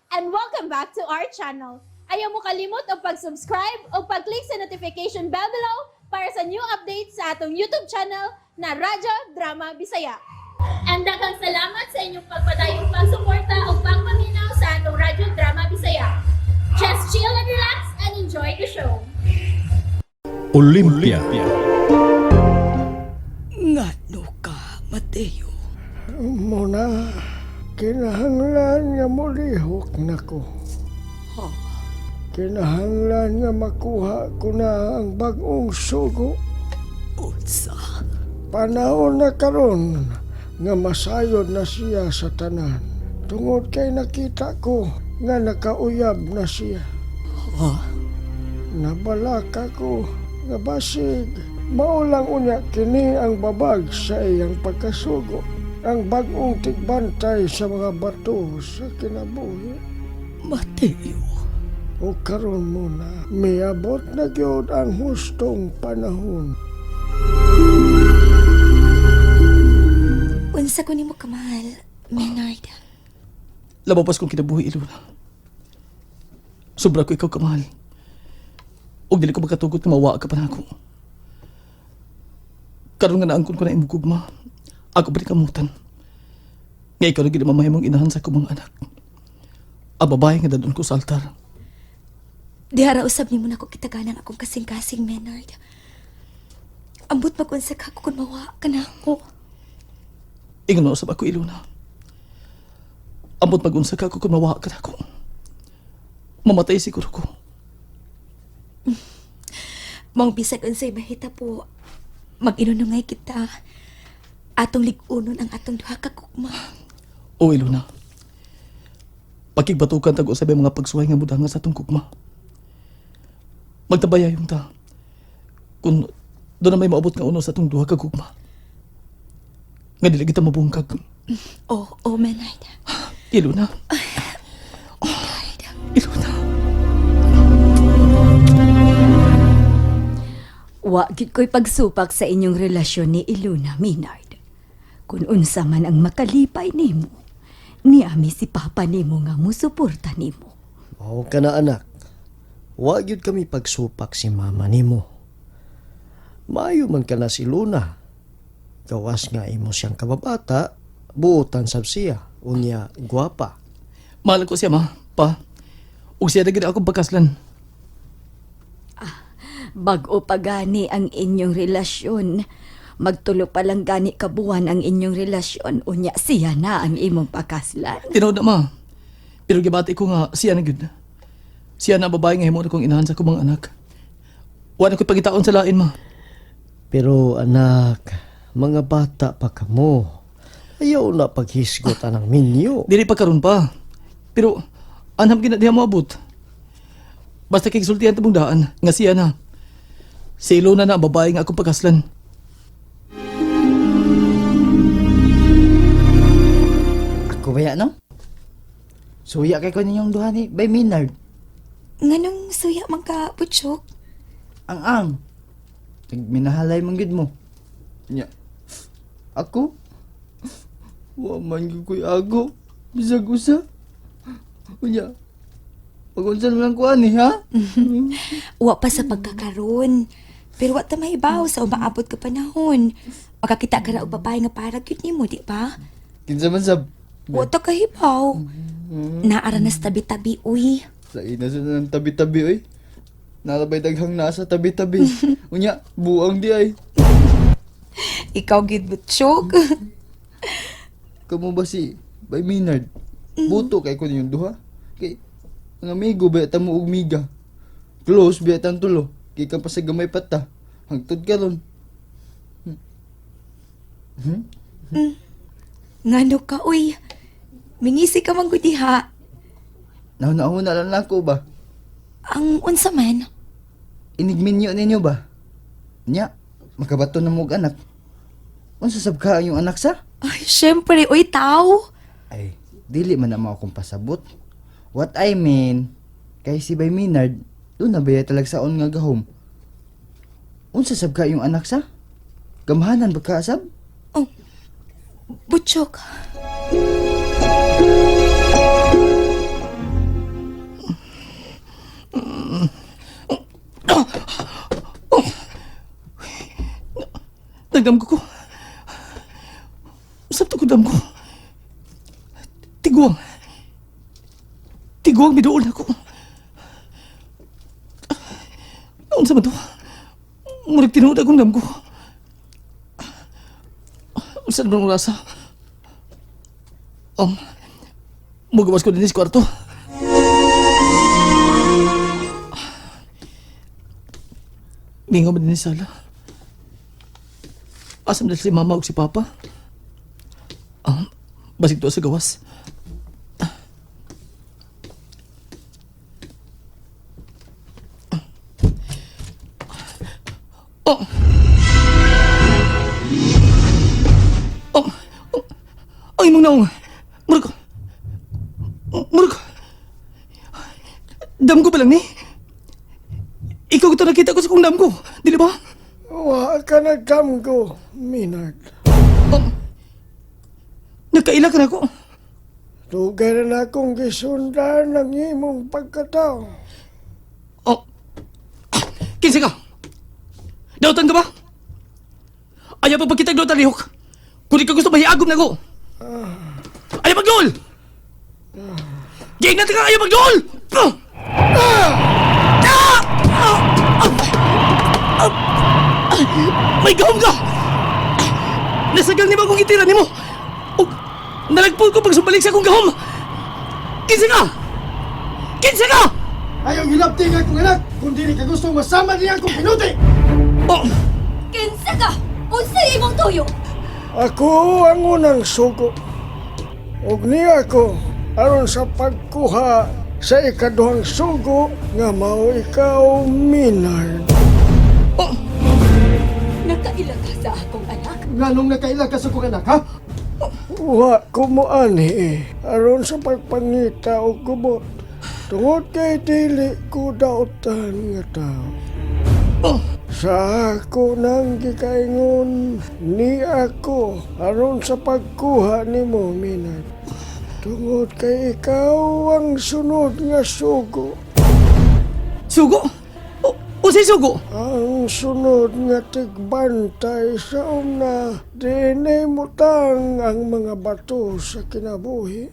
And welcome back to our channel. Ayaw mo kalimot og pag-subscribe o pag-click sa notification bell below para sa new updates sa atong YouTube channel na Radyo Drama Bisaya. And daghang salamat sa inyong pagpadayong pagsuporta o pagpaminaw sa atong Radyo Drama Bisaya. Just chill and relax and enjoy the show. Olympia. Ngano ka, Mateo? Muna, kinahanglan nga molihok nako. Kinahanglan nga makuha ko na ang bag-ong sugo. Unsa? Panahon na karon nga masayod na siya sa tanan. Tungod kay nakita ko nga nakauyab na siya. Ha? Nabalaka ko nga basig mao lang unya kini ang babag sa iyang pagkasugo. Ang bag-ong tigbantay sa mga bato sa kinabuhi. Mateo? O karon muna, miabot na gyud ang hustong panahon. Unsa ko nimo kamahal, Maynard? Labaw pas kong kinabuhi, Iluna. Sobra ko ikaw kamahal. Ug dili ko magkatugot nga mawaa ka pa nako. Karon nga naangkon ko na imong gugma, ako pa kamutan. Nga ikaw na gid ang mamahimong inahan sa akong mga anak. Ang babae nga dadon ko sa altar. Dihara usab nimo nako kitaganan akong kasing-kasing, Maynard. Ambot mag-unsa ka ako kung mawa ka na ako. Ingon na usab ako, Iluna. Ambot mag-unsa ka ako kung mawaa ka nako. Mamatay siguro ko. Maong bisag unsay mahita po, mag-inunungay kita. Atong lig-unon ang atong duha ka gugma. O Iluna. Pakigbatukan tag usab ang mga pagsuway nga mudanga sa atong gugma. Magtabaya yung ta. Kung doon na may maabot nga uno sa atong duha ka gugma. Nga dili kita mabungkag. Oh, oh, Maynard. Iluna. Iluna. Wa gid ko'y pagsupak sa inyong relasyon ni Iluna, Maynard. Kung unsa man ang makalipay nimo, niami si Papa nimo nga musuporta nimo. Mao ka na, anak. Wa gyud kami pagsupak si mama nimo. Maayo man ka na si Luna. Gawas nga imo siyang kababata, buotan sab siya, unya gwapa. Mahal ko siya, ma. Pa. Ug siya na gid akong pagkaslan. Bag-o pa gani ang inyong relasyon. Magtulo pa lang gani kabuan ang inyong relasyon, unya siya na ang imong pakaslan. Tinuod na, ma. Pero gibati ko nga siya na gyud. Siya na ang babae nga himo na kong inahan sa akong mga anak. Wa na ko'y pagitaon sa lain, ma. Pero anak, mga bata pa kamo. Ayaw na paghisgot anang minyo. Dili pa karon pa. Pero anham gina diha moabot. Basta kay sultihan tabong daan nga siya na. Si Ilona na ang babae nga akong pagkaslan. Ako ba yan, no? Suya kay ko ninyong duha ni Bay Maynard. Nganong suya man ka, Butchok? Ang ang. Nagminahalay man gid mo. Nya. Ako? Wa man gyud ko'y ago. Bisag usa. Unya. Pag-unsa naman ko ani, ha? Wa pa sa pagkakaroon. Pero wa ta mahibaw sa umaabot ka panahon. Makakita ka ra og babae nga para gyud nimo, di ba? Kinsa man sab. Wa ta kahibaw. Naara na sa tabi-tabi, uy. Sa ina sa ng tabi-tabi oy. Narabay daghang nasa tabi-tabi. Unya, buang di ay. Ikaw gid, Butchok. Kamo ba si Bay Maynard? Buto kay ko ninyong duha. Kay ang amigo ba ta mo og miga. Close ba tan tulo. Kay kan pa sa gamay pata. Hangtod karon. Ngano ka, uy. Mingisi ka man gud diha. Nahuna-huna lang nako ba? Ang unsa man? Inigminyo ninyo ba? Nya, makabato na mo og anak. Unsa sab ka ang iyong anak sa? Ay, syempre, uy, tao. Ay, dili man na mo akong pasabot. What I mean, kay si Bay Maynard, doon na ba talagsaon nga gahom? Unsa sab ka iyong anak sa? Gamhanan ba ka sab? Oh, Butchok. Nagdamgo ko. Usap to ko damgo. Tiguang. Tiguang miduol na ko. Unsa man to? Murag tinuod akong damgo. Unsa man ang rasa? Mugawas ko din sa kwarto. Mingaw man din sa sala. Asa man si mama o si papa? Basig to sa gawas. Oh! Oh! Oh! Ang imong naong! Murag... Murag... Damgo ba lang ni? Ikaw ito nakita ko sa kong damgo, di ba? Wa ka nagdamgo, Minard. Nagkaila ka na ako. Dugay na na akong gisundan ang imong pagkatao. Oh. Kinsa ka? Dautan ka ba? Ayaw pa pagkitag dautan lihok. Kung di ka gusto, mahiagom na ko. Ayaw pagduol! Giingat ka, ayaw pagduol! Ah! Ah! Ah! Ah! Ah! May gahom ka! Nasagal ni mo akong itira nimo! Ug nalagpon ko pagsumbalik sa akong gahom! Kinsa ka? Kinsa ka? Ayaw hilabti nga akong anak kung dili ka gusto masama niya akong pinuti! Oh! Kinsa ka? Unsay imong tuyo? Ako ang unang sugo. Ug niya ako aron sa pagkuha sa ikaduhang sugo nga mao ikaw, Minard. Oh! Nakaila ka sa akong anak? Nganong nakaila ka sa kong anak, ha? Wa ko mo ani eh, aron sa pagpangita og gubot. Tungod kay dili ko dautan nga tao. Oh! Sa ako nang gikaingon ni ako aron sa pagkuha nimo, Minard. Tungod kay ikaw ang sunod nga sugo. Sugo? O, unsay sugo? Ang sunod nga tigbantay sa una, dinay mutang ang mga bato sa kinabuhi.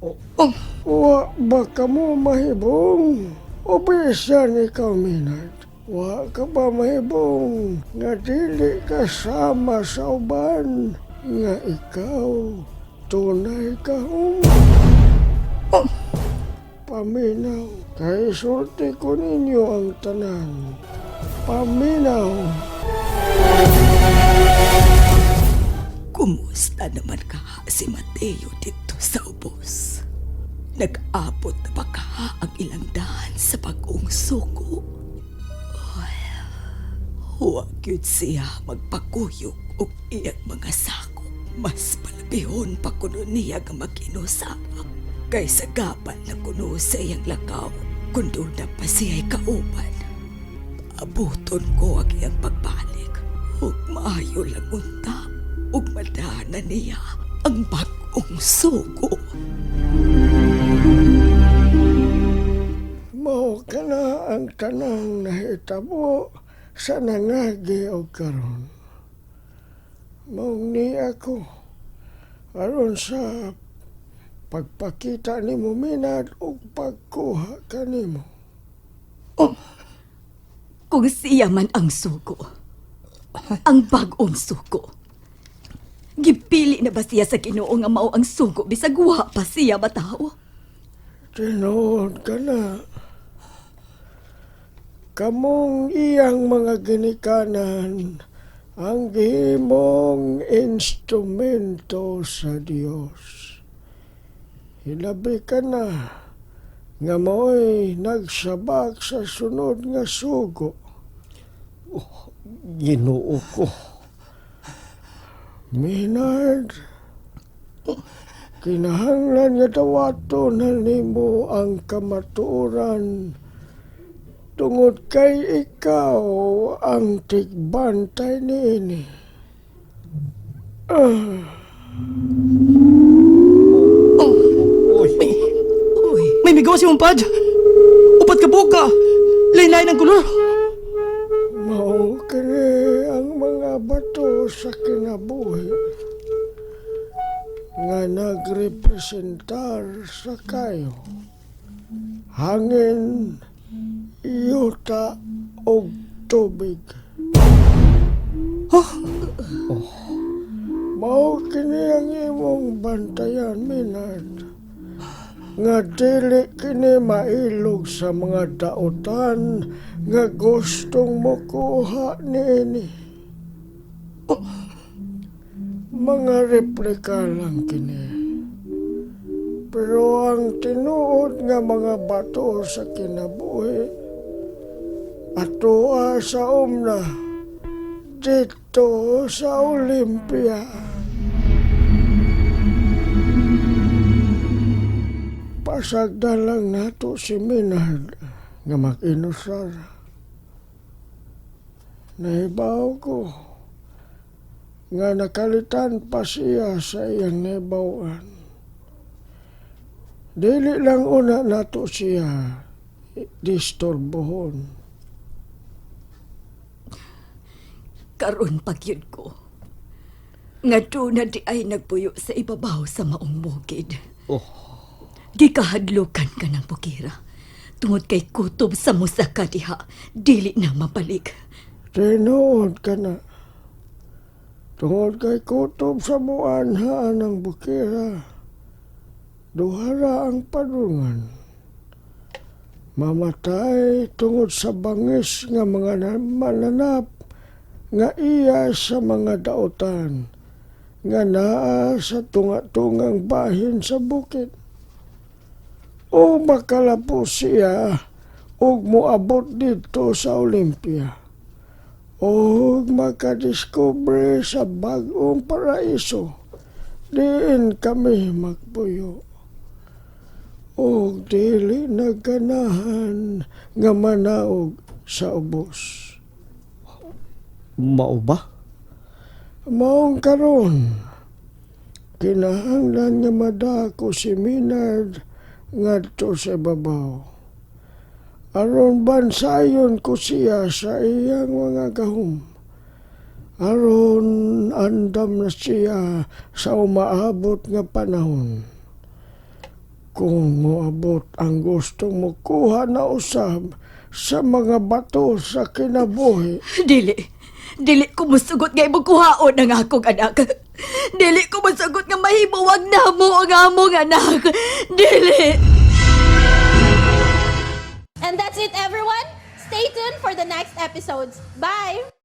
Oh, Wa ba ka mo mahibong? O bisan ikaw, Minard? Wa ka ba mahibong nga dili ka sama sa uban nga ikaw tunay ka um? Oh. Paminaw, kay sulti ko ninyo ang tanan. Paminaw. Kumusta naman ka si Mateo dito sa ubos? Nag-abot na ba ka ang ilang daan sa pag-ong suko? Ay, huwag yun siya magpakuyog og iyang mga sako. Mas palabihon pa kuno niya nga mag-inusara kaysa gabal na kuno sa iyang lakaw kung doon na pa siya'y kauban. Abuton ko ang iyang pagbalik. Ug maayo lang unta. Ug madana niya ang bag-ong sugo. Mao ka na ang tanang nahitabo sa nangagi og karon. Mao ni ako aron sa pagpakita nimo, Minad, ug pagkuha kanimo. Oh, Kung siya man ang sugo, ang bag-ong sugo, gipili na ba siya sa Ginoo nga mao ang sugo bisag wa pa siya matawo? Tinuod ka na. Kamong iyang mga ginikanan ang gihimong instrumento sa Dios. Hilabi ka na nga mao'y nagsabak sa sunod nga sugo. Ginoo ko. Maynard, kinahanglan nga dawato na nimo ang kamatuoran tungod kay ikaw ang tigbantay niini. Uy, Uy, may migaw si mong pad. Upat ka buka. Lain-lain ang kolor. Mao kini ang mga bato nga nagrepresentar sa kayo. Hangin, yuta ug tubig. Oh. Mao kini ang imong bantayan, Minard. Nga dili kini mailog sa mga dautan nga gustong mokuha niini. Mga replika lang kini. Pero ang tinuod nga mga bato sa kinabuhi, atoa sa umna, dito sa Olympia. Pasagdan lang nato si Minard nga mag-inusar. Nahibaw ko nga nakalitan pa siya sa iyang nahibawan. Dili lang una nato siya disturbohon. Karon pag yun ko. Nga doon na di ay nagpuyo sa ibabaw sa maong bukid. Oh. Gikahadlukan ka ng bukira. Tungod kay kutob sa musaka diha, dili na mabalik. Tinuod ka na. Tungod kay kutob sa muanhaan ang bukira, duhara ang padungan. Mamatay tungod sa bangis nga mga mananap nga iya sa mga dautan nga naa sa tunga-tungang bahin sa bukid. O makalapo siya ug moabot dito sa Olympia og makadiskubre sa bag-ong paraiso, diin kami magpuyo. Og dili naganahan nga manaog sa ubos. Mao ba? Maong karon, kinahanglan nga madako si Minard ngadto sa ibabaw. Aron bansayon ko siya sa iyang mga gahom. Aron andam na siya sa umaabot nga panahon. Kung moabot ang gustong mokuha na usab sa mga bato sa kinabuhi. Dili. Dili ko musugot nga imong kuhaon ang akong anak. Dili ko musugot nga mahimuwag na mo ang among anak. Dili. And that's it, everyone. Stay tuned for the next episodes. Bye!